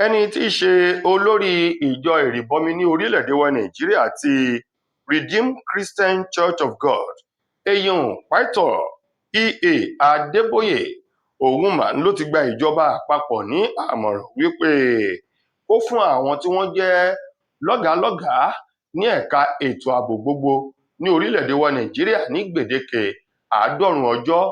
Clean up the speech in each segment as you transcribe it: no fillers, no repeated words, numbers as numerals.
Ẹni tí í ṣe olórí ìjọ ìrìbọmi ní orílẹ̀-èdè wa Nàìjíríà ti Redeemed Christian Church of God, eyín Pító Ea Adébóyè, òun mà ló ti gba ìjọba àpapọ̀ ní àmọ̀ràn wípé kó fún àwọn tí wọ́n jẹ́ lọ́gàálọ́gàá ní ẹ̀ka ètò ààbò gbogbo ní orílẹ̀-èdè wa Nàìjíríà ní gbèdéke 90 ọjọ́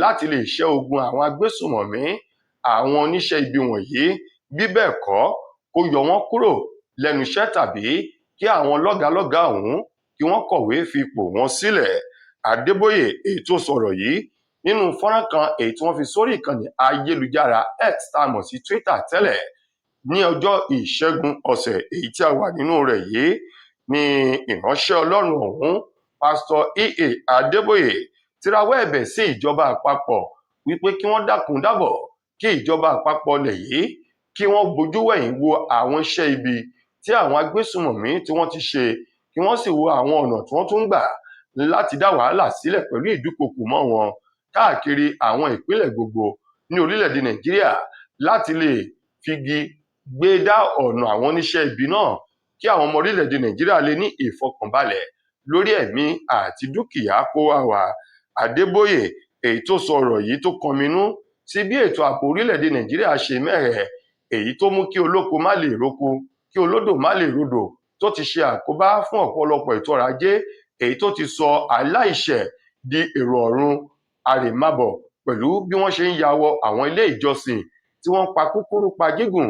láti lè ṣẹ́ ogun àwọn agbésùnmọ̀mí, àwọn oníṣẹ́ ibi wọ̀nyí, bí bẹ́ẹ̀ kọ́, kó yọ wọ́n kúrò lẹ́nu iṣẹ́ tàbí kí àwọn lọ́gàálọ́gàá ọ̀hún kí wọ́n kọ̀wé fipò wọn sílẹ̀. Adébóyè, èyí tó sọ̀rọ̀ yìí nínú fọ́nrán kan èyí tí wọ́n fi sórí ìkànnì ayélujára X tá a mọ̀ sí Twitter tẹ́lẹ̀ ní ọjọ́ Ìṣẹ́gun ọ̀sẹ̀ èyí tí a wà nínú rẹ̀ yìí, ní ìránṣẹ́ Ọlọ́run ọ̀hún, Pásítọ̀ Ea Adébóyè, ti rawọ́ ẹ̀bẹ̀ sí ìjọba àpapọ̀ wípé kí wọ́n dákun dábọ̀, kí ìjọba àpapọ̀ ilẹ̀ yìí kí wọ́n bójú wẹ̀yìn wo àwọn iṣẹ́ ibi tí àwọn agbésùnmọ̀mí tí wọ́n ti ṣe, kí wọ́n sì wo àwọn ọ̀nà tí wọ́n tún ń gbà láti dá wàhálà sílẹ̀ pẹ̀lú ìdúkokò mọ́ wọn káàkiri àwọn ìpínlẹ̀ gbogbo ní orílẹ̀-èdè Nàìjíríà, láti lè figi gbé dá ọ̀nà àwọn oníṣẹ́ ibi náà, kí àwọn ọmọ orílẹ̀-èdè Nàìjíríà lè ní ìfọkànbalẹ̀ lórí ẹ̀mí àti dúkìá kó wá wa. Adébóyè, èyí tó sọ ọ̀rọ̀ yìí, tó kọminú sí bí ètò ààbò orílẹ̀-èdè Nàìjíríà ṣe mẹ́hẹ̀, èyí tó mú kí olóko má lè roko, kí olódò má lè rodò, tó ti ṣe àkóbá fún ọ̀pọ̀lọpọ̀ ètò ọrọ̀ ajé, èyí tó ti sọ aláìṣẹ̀ di èrò ọ̀run àrèmábọ̀ pẹ̀lú bí wọ́n ṣe ń ya wọ àwọn ilé ìjọsìn tí wọ́n ń pa kúkúrú pa gígùn,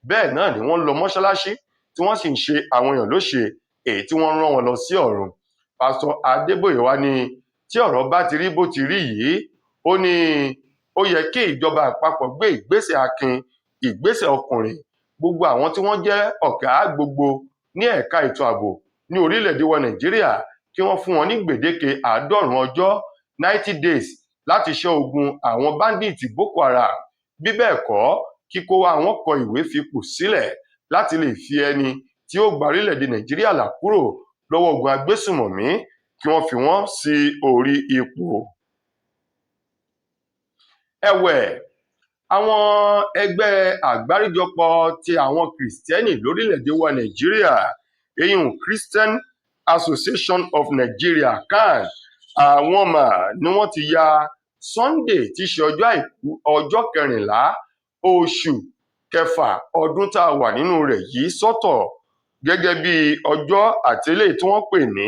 bẹ́ẹ̀ náà ni wọ́n ń lọ mọ́ṣáláṣí tí wọ́n sì ń ṣe àwọn èèyàn lóṣe, èyí tí wọ́n ń rán wọn lọ sí ọ̀run. Pásítọ̀ Adébóyè wá ní tí ọ̀rọ̀ bá ti rí bó ti rí yìí, ó ní ó yẹ kí ìjọba àpapọ̀ gbé ìgbésẹ̀ akin, ìgbésẹ̀ ọkùnrin. Gbogbo àwọn tí wọ́n jẹ́ ọ̀gá gbogbo ní ẹ̀ka ètò ààbò ní orílẹ̀-èdè wa Nàìjíríà, kí wọ́n fún wọn ní gbèdéke 90 ọjọ́, 90 days, láti ṣẹ́ ogun àwọn bandits Boko Haram, bí bẹ́ẹ̀ kọ́, kíkó àwọn kọ ìwé fipò sílẹ̀ láti lè fi ẹni tí ó gba orílẹ̀-èdè Nàìjíríà là kúrò lọ́wọ́ ogun agbésùnmọ̀mí, kí wọ́n fi wọ́n sí orí ipò. Ẹ̀wẹ̀, àwọn ẹgbẹ́ àgbáríjọpọ̀ ti àwọn Kìrìsìtẹ́nì lórílẹ̀-èdè wa Nàìjíríà, eyín Christian Association of Nigeria, CAN, àwọn mà ni wọ́n ti ya Sunday tí í ṣe ọjọ́ Àìkú, ọjọ́ 14 oṣù kẹfà ọdún tá a wà nínú rẹ̀ yìí sọ́tọ̀ gẹ́gẹ́ bí ọjọ́ àti eléyìí tí wọ́n pè ní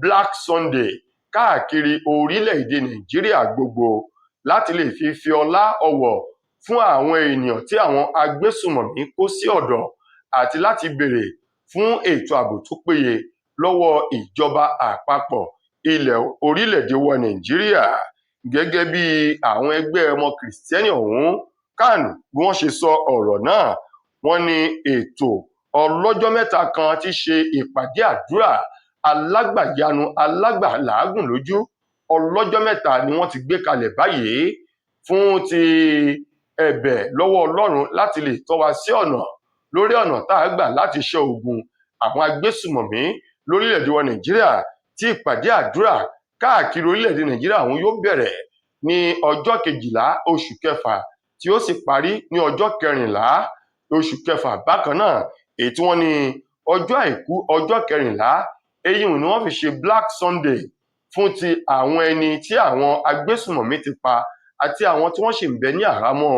Black Sunday káàkiri orílẹ̀-èdè Nàìjíríà gbogbo, láti lè fi ọlá ọ̀wọ̀ fún àwọn ènìyàn tí àwọn agbésùnmọ̀mí kó sí ọ̀dọ̀ àti láti béèrè fún ètò ààbò tó péye lọ́wọ́ ìjọba àpapọ̀ ilẹ̀ orílẹ̀-èdè wa Nàìjíríà. Gẹ́gẹ́ bí àwọn ẹgbẹ́ ọmọ Kìrìsìtẹ́nì ọ̀hún, CAN, bí wọ́n ṣe sọ ọ̀rọ̀ náà, wọ́n ní ètò ọlọ́jọ́ 3 kan tí ṣe ìpàdé àdúrà alágbàyanu alágbàláàgùn lójú ọlọ́jọ́ 3 ni wọ́n ti gbé kalẹ̀ báyìí fún ti ẹ̀bẹ̀ lọ́wọ́ Ọlọ́run láti lè tọ́ wa sí ọ̀nà lórí ọ̀nà tá a gbà láti ṣẹ́ ogun àwọn agbésùmọ̀mí lórílẹ̀‐èdè wa Nàìjíríà, tí ìpàdé àdúrà káàkiri orílẹ̀‐èdè Nàìjíríà ọ̀hún yóò bẹ̀rẹ̀ ní ọjọ́ 12 oṣù kẹfà, tí ó sì parí ní ọjọ́ 14 oṣù kẹfà bákan náà, èyí tí wọ́n ní ọjọ́ Àìkú ọjọ́ 14 èyí ni wọ́n fi ṣe Black Sunday fún ti àwọn ẹni tí àwọn agbésùmọ̀mí ti pa àti àwọn tí wọ́n sì ń bẹ ní àhámọ́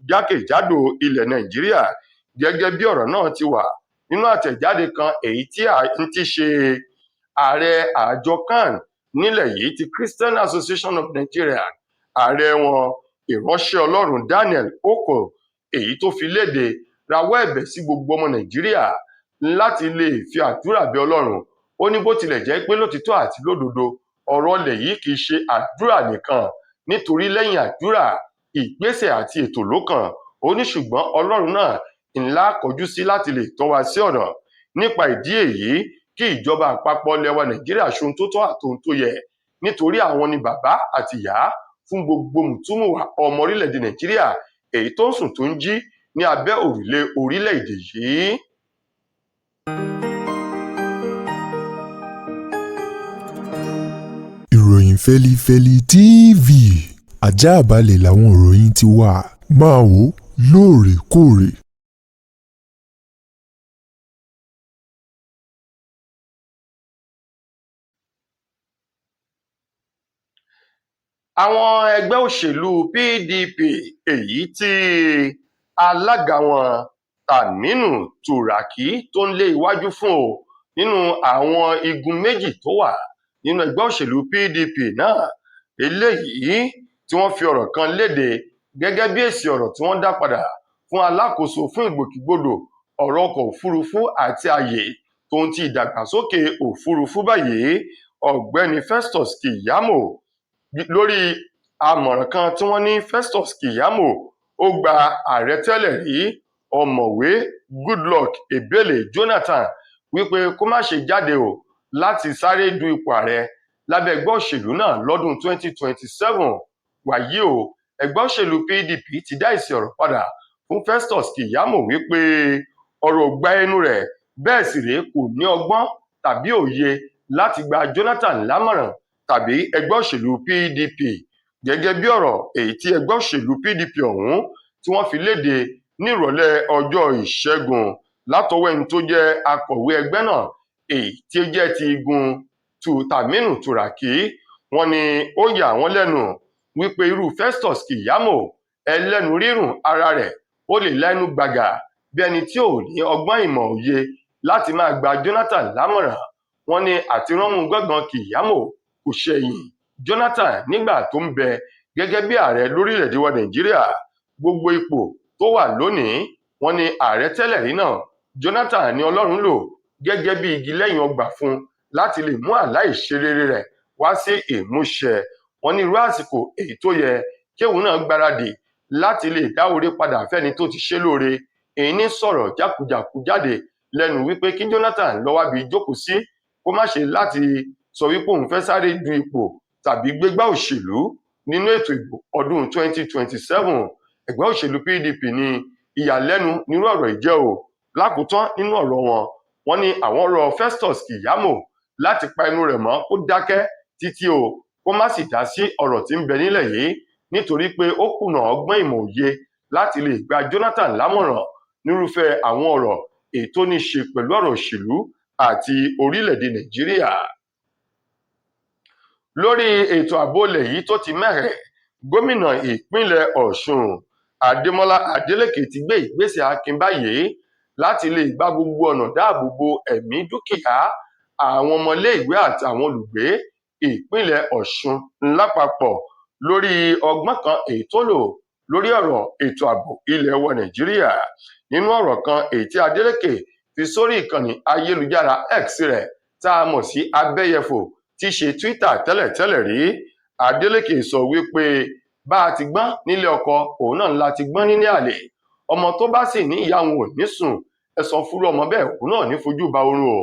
jákèjádò ilẹ̀ Nàìjíríà. Gẹ́gẹ́ bí ọ̀rọ̀ náà ti wà nínú àtẹ̀jáde kan èyí tí a ti ṣe ààrẹ àjọ CAN nílẹ̀ yìí, ti Christian Association of Nigeria, ààrẹ wọn, ìránṣẹ́ Ọlọ́run Daniel Oko, èyí tó fi léde, rawọ́ ẹ̀bẹ̀ sí gbogbo ọmọ Nàìjíríà láti lè fi àdúrà bẹ Ọlọ́run. Ó ní bó tilẹ̀ jẹ́ pé lótìtọ́ àti lódodo, ọ̀rọ̀ ilẹ̀ yìí kì í ṣe àdúrà nìkan, nítorí lẹ́yìn àdúrà, ìgbésẹ̀ àti ètò ló kàn. Ó ní ṣùgbọ́n Ọlọ́run náà ńlá kọjú sí láti lè tọ́ wa sí ọ̀nà. Nípa ìdí èyí, kí ìjọba àpapọ̀ ilẹ̀ wa Nàìjíríà ṣohun tó tọ́ àtohun tó yẹ, nítorí àwọn ni bàbá àti ìyá fún gbogbo mùtúmùwà ọmọ orílẹ̀-èdè Nàìjíríà èyí tó ń sùn tó ń jí ní abẹ́ òrùlé orílẹ̀-èdè yìí. Ìròyìn Fẹ́lifẹ́li TV, àjààbálẹ̀ làwọn ìròyìn ti wà. Máa wò lóòrèkóòrè. Àwọn ẹgbẹ́ òṣèlú PDP, èyí tí alága wọn Tàmínú Túràkì tó ń lé iwájú fún ọ nínú àwọn igun méjì tó wà nínú ẹgbẹ́ òṣèlú PDP náà, eléyìí tí wọ́n fi ọ̀rọ̀ kan léde gẹ́gẹ́ bí èsì ọ̀rọ̀ tí wọ́n dá padà fún alákòóso fún ìgbòkègbodò ọ̀rọ̀ ọkọ̀ òfurufú àti ààyè tóun ti ìdàgbàsókè òfurufú báyìí, Ọ̀gbẹ́ni Festus Keyamo, lórí àmọ̀ràn kan tí wọ́n ní Festus Keyamo ó gba ààrẹ tẹ́lẹ̀ rí, Ọ̀mọ̀wé Goodluck Ebele Jonathan, wípé kó má ṣe jáde o láti sáré du ipò ààrẹ lábẹ́ ẹgbẹ́ òṣèlú náà lọ́dún 2027. Wàyí o, ẹgbẹ́ òṣèlú PDP ti dá èsì ọ̀rọ̀ padà fún Festus Keyamo wípé ọ̀rọ̀ ò gba ẹnu rẹ̀, bẹ́ẹ̀ sì rèé, kò ní ọgbọ́n tàbí òye láti gba Jonathan lámọ̀ràn tàbí ẹgbẹ́ òṣèlú PDP, gẹ́gẹ́ bí ọ̀rọ̀ èyí tí ẹgbẹ́ òṣèlú PDP ọ̀hún tí wọ́n fi léde nírọ̀lẹ́ ọjọ́ Ìṣẹ́gun látọwọ́ ẹni tó jẹ́ akọ̀wé ẹgbẹ́ náà, èyí tí ó jẹ́ ti igun Tàmínú Túràkì. Wọ́n ní ó yà wọ́n lẹ́nu wípé irú Festus Keyamo, ẹlẹ́nu rírùn ara rẹ̀, ó lè lẹ́nu gbàgà bí ẹni tí ò ní ọgbọ́n ìmọ̀ òye láti máa gba Jonathan lámọ̀ràn. Wọ́n ní àti ránmú gángan Keyamo kò ṣẹ̀yìn Jonathan nígbà tó ń bẹ gẹ́gẹ́ bí ààrẹ lórílẹ̀‐èdè wa Nàìjíríà. Gbogbo ipò tó wà lónìí, wọ́n ní ààrẹ tẹ́lẹ̀ rí náà Jonathan ní Ọlọ́run lò gẹ́gẹ́ bí igi lẹ́yìn ọgbà fún láti lè mú àlá ìṣerere rẹ̀ wá sí ìmúṣẹ. Wọ́n ní irú àsìkò èyí tó yẹ kéwọn náà gbáradì láti lè dá oore padà fẹ́ni tó ti ṣe lóore, èyí ní sọ̀rọ̀ jákujàku jáde lẹ́nu wípé kí Jonathan lọ wábi jókòó sí, kó má ṣe láti sọ wípé òun fẹ́ sáré du ipò tàbí gbégbá òṣèlú nínú ètò ìbò ọdún 2027. Ẹgbẹ́ òṣèlú PDP ní ìyàlẹ́nu nírú ọ̀rọ̀ ìjẹ́ o. Lákòótán nínú ọ̀rọ̀ wọn, wọ́n ní àwọn rọ Festus Keyamo láti pa ẹnu rẹ̀ mọ́, kó dákẹ́ títí o, kó má sì dá sí ọ̀rọ̀ tí ń bẹ nílẹ̀ yìí, nítorí pé ó kùnà ọgbọ́n ìmọ̀ òye láti lè gba Jonathan lámọ̀ràn nírúfẹ́ àwọn ọ̀rọ̀ èyí tó ní ṣe pẹ̀lú ọ̀rọ̀ òṣèlú àti orílẹ̀-èdè Nàìjíríà. Lórí ètò ààbò ilẹ̀ yìí tó ti mẹ́hẹ̀, gómìnà ìpínlẹ̀ Ọ̀ṣun Adémọ́lá Adélékè ti gbé ìgbésẹ̀ akin báyìí láti lè gba gbogbo ọ̀nà dáàbò bo ẹ̀mí, dúkìá àwọn ọmọléèwé àti àwọn olùgbé ìpínlẹ̀ Ọ̀ṣun lápapọ̀ lórí ọgbọ́n kan èyí tó lò lórí ọ̀rọ̀ ètò ààbò ilẹ̀ wa Nàìjíríà. Nínú ọ̀rọ̀ kan èyí tí Adélékè fi sórí ìkànnì ayélujára X rẹ̀ tá a mọ̀ sí abẹ́yẹfò, tí í ṣe Twitter tẹ́lẹ̀tẹ́lẹ̀ rí, Adélékè sọ wípé bá a ti gbọ́n nílé ọkọ, òun náà la ti gbọ́n nílé àlè. Ọmọ tó bá sì ní ìyá òun ò ní sùn, ẹ sọ fúrú ọmọ bẹ́ẹ̀ òun náà ní fojú ba oorun o.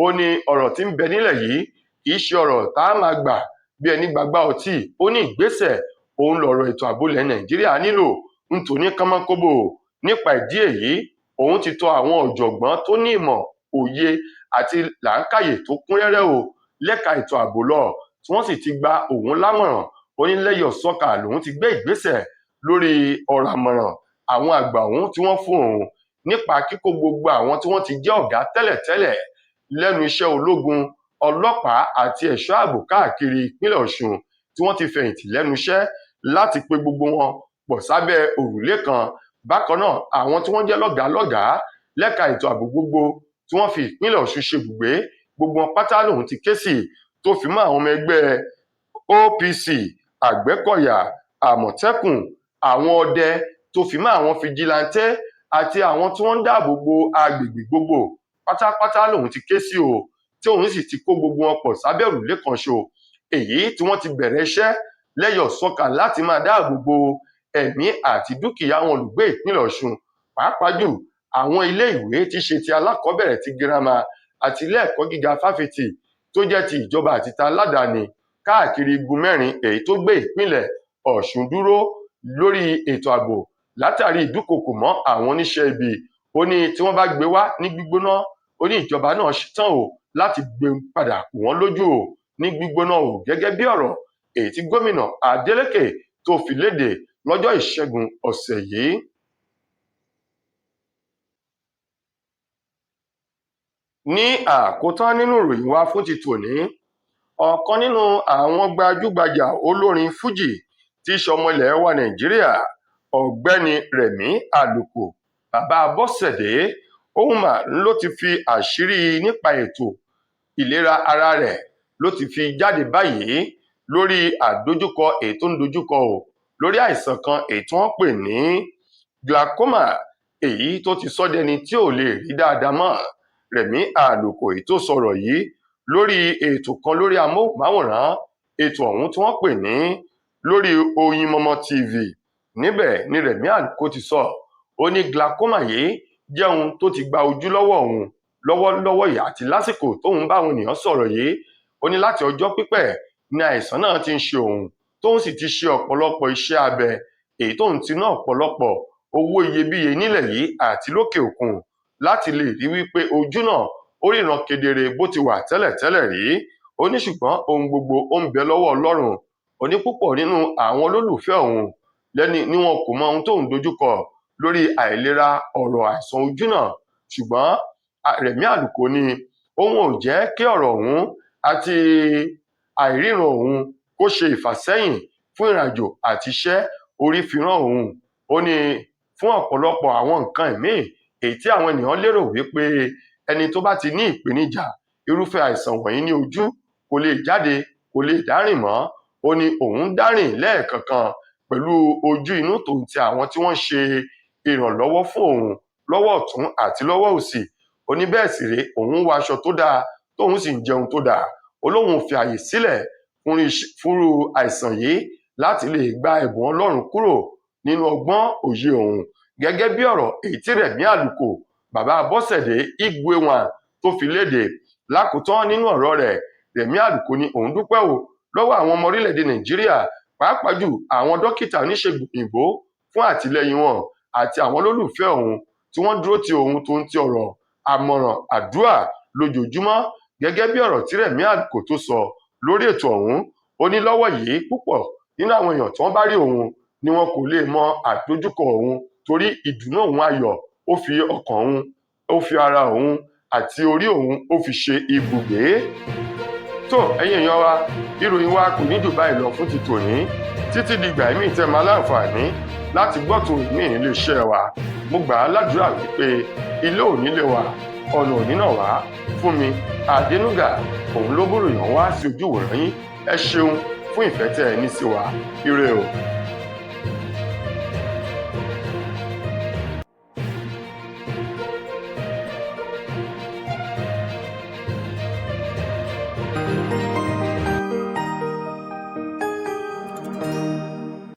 Ó ní ọ̀rọ̀ tí ń bẹ nílẹ̀ yìí kì í ṣe ọ̀rọ̀ tá a máa gbà bí ẹni gbàgbá ọtí. Ó ní ìgbésẹ̀ òun lọ̀rọ̀ ètò ààbò ilẹ̀ Nàìjíríà nílò nítorí kánmọ́kóbó. Nípa ìdí èyí, òun ti tọ àwọn ọ̀jọ̀gbọ́n tó ní ìmọ̀ òye àti làákàyè tó kún rẹ́rẹ́ o lẹ́ka ètò ààbò lọ, tí wọ́n sì ti gba òun lámọ̀ràn. Ó ní lẹ́yọ̀ sọ́kà lòun ti gbé ìgbésẹ̀ lórí ọ̀rọ̀ àmọ̀ràn àwọn àgbà òun tí wọ́n fún òun nípa kíkó gbogbo àwọn tí wọ́n ti jẹ́ ọ̀gá tẹ́lẹ̀tẹ́lẹ̀ lẹ́nu iṣẹ́ ológun, ọlọ́pàá àti ẹ̀ṣọ́ ààbò káàkiri ìpínlẹ̀ Ọ̀ṣun tí wọ́n ti fẹ̀yìntì lẹ́nu iṣẹ́, láti pe gbogbo wọn pọ̀ sábẹ́ òrùlé kan. Bákan náà, àwọn tí wọ́n jẹ́ lọ́gàá lọ́gàá lẹ́ka ètò ààbò gbogbo tí wọ́n fi ìpínlẹ̀ Ọ̀ṣun ṣe ibùgbé, gbogbo wọn pátá lòun ti ké sí, tó fi mọ́ àwọn ọmọ ẹgbẹ́ OPC, Àgbẹ̀kọ̀yà, Àmọ̀tẹ́kùn, àwọn ọdẹ, tó fi mọ́ àwọn fijilantẹ́ àti àwọn tí wọ́n ń dáàbò bo agbègbè gbogbo pátápátá lòun ti ké sí o, tí òun sì ti kó gbogbo wọn pọ̀ sábẹ́ òrùlé kan ṣo, èyí tí wọ́n ti bẹ̀rẹ̀ iṣẹ́ lẹ́yọ̀ sọ́kà láti máa dáàbò bo ẹ̀mí àti dúkìá àwọn olùgbé ìpínlẹ̀ Ọ̀ṣun, pàápàá jù àwọn ilé ìwé tí ṣe ti alákọ̀ọ́bẹ̀rẹ̀, ti girama àti ilé ẹ̀kọ́ gíga fáfitì tó jẹ́ ti ìjọba àti ti aládàáni káàkiri igun mẹ́rin èyí tó gbé ìpínlẹ̀ Ọ̀ṣun dúró lórí ètò ààbò látàrí ìdúkokò mọ́ àwọn oníṣẹ́ ibi. Ó ní tí wọ́n bá gbé wá ní gbígbóná, ó ní ìjọba náà ṣetán o láti gbé padà kù wọ́n lójú o ní gbígbóná o, gẹ́gẹ́ bí ọ̀rọ̀ èyí tí gómìnà Adeleke tó fi léde lọ́jọ́ Ìṣẹ́gun ọ̀sẹ̀ yìí. Ní àkótán nínú ìròyìn wa fún ti tòní, Ọ̀kan nínú àwọn gbajúgbajà olórin fuji tí í ṣọmọ ilẹ̀ wa Nàìjíríà, Ọ̀gbẹ́ni Rẹ̀mí Àlùkò, Bàbá Bọ́sẹ̀dé, òun mà ló ti fi àṣírí nípa ètò ìlera ara rẹ̀ ló ti fi jáde báyìí lórí àdojúkọ èyí tó ń dojúkọ o lórí àìsàn kan èyí tí wọ́n pè ní glaucoma, èyí tó ti sọ dẹni tí ò lè rí dáadáa mọ́. Rẹ̀mí Àlùkò èyí tó sọ̀rọ̀ yìí lórí ètò kan lórí amóhùnmáwòrán, ètò ọ̀hún tí wọ́n pè ní lórí Oyinmọmọ TV. Níbẹ̀ ni Rẹ̀mí Àlùkò ti sọ, ó ní glaucoma yìí jẹ́ ohun tó ti gba ojú lọ́wọ́ òun lọ́wọ́lọ́wọ́ yìí àti lásìkò tóun bá àwọn ènìyàn sọ̀rọ̀ yìí. Ó ní láti ọjọ́ pípẹ́ ni àìsàn náà ti ń ṣe òun, tóun sì ti ṣe ọ̀pọ̀lọpọ̀ iṣẹ́ abẹ, èyí tóun ti ná ọ̀pọ̀lọpọ̀ owó iyebíye nílẹ̀ yìí àti lókè òkun láti lè rí wípé ojú náà ó ríran kedere bó ti wà tẹ́lẹ̀tẹ́lẹ̀ rí. Ó ní ṣùgbọ́n ohun gbogbo ó ń bẹ lọ́wọ́ Ọlọ́run. Ó ní púpọ̀ nínú àwọn olólùfẹ́ òun lẹ́ni ni wọn kò mọ ohun tóun dojúkọ lórí àìlera ọ̀rọ̀ àìsàn ojú náà, ṣùgbọ́n Rẹ̀mí Àlùkò ní òun ò jẹ́ kí ọ̀rọ̀ òun àti àìríran òun kó ṣe ìfàsẹ́yìn fún ìrìnàjò àti iṣẹ́ orí fi rán òun. Ó ní fún ọ̀pọ̀lọpọ̀ àwọn nǹkan míì èyí tí àwọn ènìyàn lérò wípé ẹni tó bá ti ní ìpèníjà irúfẹ́ àìsàn wọ̀nyí ní ojú kò lè jáde, kò lè dárìn mọ́. Ó ní òun dárìn lẹ́ẹ̀kọ̀ọ̀kan pẹ̀lú ojú inú tòun ti àwọn tí wọ́n ṣe ìrànlọ́wọ́ fún òun lọ́wọ́ ọ̀tún àti lọ́wọ́ òsì. Ó ní bẹ́ẹ̀ sì rèé, òun ń wọ aṣọ tó dáa, tóun sì ń jẹun tó dáa. Ó lóun ò fi àyè sílẹ̀ fúnrú àìsàn yìí láti lè gba ẹ̀bùn Ọlọ́run kúrò nínú ọgbọ́n òye òun. Gẹ́gẹ́ bí ọ̀rọ̀ èyí tí Rẹ̀mí Àlùkò, Bàbá Bọ́sẹ̀dé Igwe One tó fi léde lákòótán nínú ọ̀rọ̀ rẹ̀, Rẹ̀mí Àlùkò ní òun dúpẹ́ o lọ́wọ́ àwọn ọmọ orílẹ̀-èdè Nàìjíríà, pàápàá jù àwọn dókítà oníṣègùn òyìnbó fún àtìlẹ́yìn wọn àti àwọn olólùfẹ́ òun tí wọ́n dúró ti òun tó ń ti ọ̀rọ̀ àmọ̀ràn àdúrà lójoojúmọ́. Gẹ́gẹ́ bí ọ̀rọ̀ tí Rẹ̀mí Àlùkò tó sọ lórí ètò ọ̀hún, ó ní lọ́wọ́ yìí púpọ̀ nínú àwọn èèyàn tí wọ́n bá rí òun ni wọn kò lè mọ àdojúkọ òun, torí ìdùnnú òun ayọ̀ ó fi ọkàn òun, ó fi ara òun àti orí òun ó fi ṣe ibùgbé. Tó ẹ̀yin èèyàn wa, ìròyìn wa kò ní jù báyìí lọ fún ti tòní títí di ìgbà míì tẹ́ máa láǹfààní láti gbọ́ tó ìmíì nílé iṣẹ́ wa. Mo gbà á ládùúrà wípé ilé ò ní lé wa, ọ̀nà ò ní nà wá. Fún mi Adénúgà, òun ló búròyàn wá sí ojú ìwòran yín. Ẹ ṣeun fún ìfẹ́ tẹ́ ẹ ní sí wa. Ire o.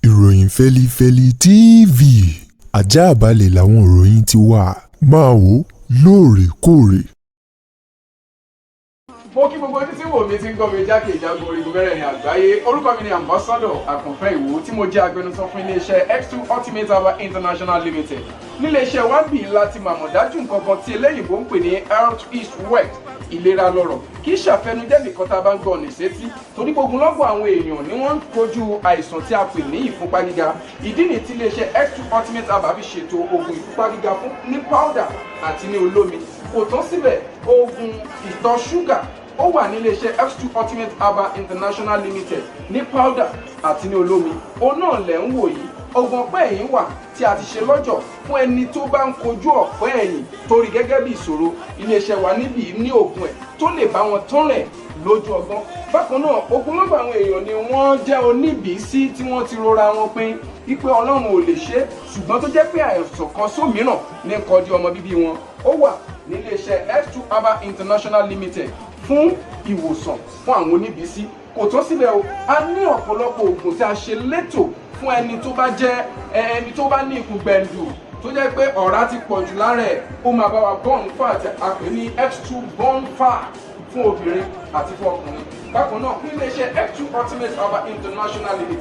Ìròyìn Fẹ́lífẹ́lí TV àjààbálẹ̀ làwọn ìròyìn ti wà. Máa wò ó lóòrèkóòrè. Mo kí gbogbo ojú tí wò mí tí ń gbọ́ mi jákèjádò orígun mẹ́rẹ̀ẹ̀rin àgbáyé. Orúkọ mi ni Ambassador Àkànfẹ́ Ìwò, tí mo jẹ́ agbẹnusọ fún iléeṣẹ́ X2 Ultimate Herbal International Limited. Níléeṣẹ́ wa bí láti màmọ̀dájú nǹkan kan tí eléyìnbó ń pè ní health is wealth, ìlera lọ́rọ̀. Kì í ṣàfẹnujẹ́ nìkan tá a bá ń gbọ́ ní sétí, torí gbogbo lọ́gbọ̀n àwọn èèyàn ni wọ́n ń kojú àìsàn tí a pè ní ìfúnpá gíga. Ìdí nìyí tí iléeṣẹ́ X2 Ultimate Herbal fi ṣètò oògùn ìfúnpá gíga fún ní powder àti ní olómi. Kò tán síbẹ̀, oògùn ìtọ̀ ṣúgà ó wà ní iléeṣẹ́ X2 Ultimate Herbal International Limited ní powder àti ní olómi. Òun náà lẹ̀ ń wò yìí. Oògùn ọ̀pẹ́ ẹ̀yìn wà tí a ti ṣe lọ́jọ̀ fún ẹni tó bá ń kojú ọ̀pẹ́ ẹ̀yìn torí gẹ́gẹ́ bí ìṣòro. Iléeṣẹ́ wa níbí ní oògùn ẹ̀ tó lè bá wọn tán rẹ̀ lójú ọgbọ́n. Bákan náà, ogunlọ́gọ̀ àwọn èèyàn ni wọ́n jẹ́ oníbìísí tí wọ́n ti rora wọn pin wípé Ọlọ́run ò lè ṣe é, ṣùgbọ́n tó jẹ́ pé àìsàn kan sómìíràn ní kọjú ọmọ bíbí wọn. Ó wà níléeṣẹ́ X2 Herbal International Limited fún ìwòsàn fún àwọn oníbìísí. Kò tán síbẹ̀ o, a ní ọ̀pọ̀lọpọ̀ oògùn tí a ṣe létò fún ẹni tó bá jẹ́ ẹni tó bá ní ikùn gbẹ̀ǹdù tó jẹ́ pé ọ̀rá ti pọ̀ jù lára ẹ̀. Ó máa bá wa burn fat, a pè ní X2 burn fat, fún obìnrin àti fún ọkùnrin. Bákan náà, ní iléeṣẹ́ X2 Ultimate Herbal International Limited.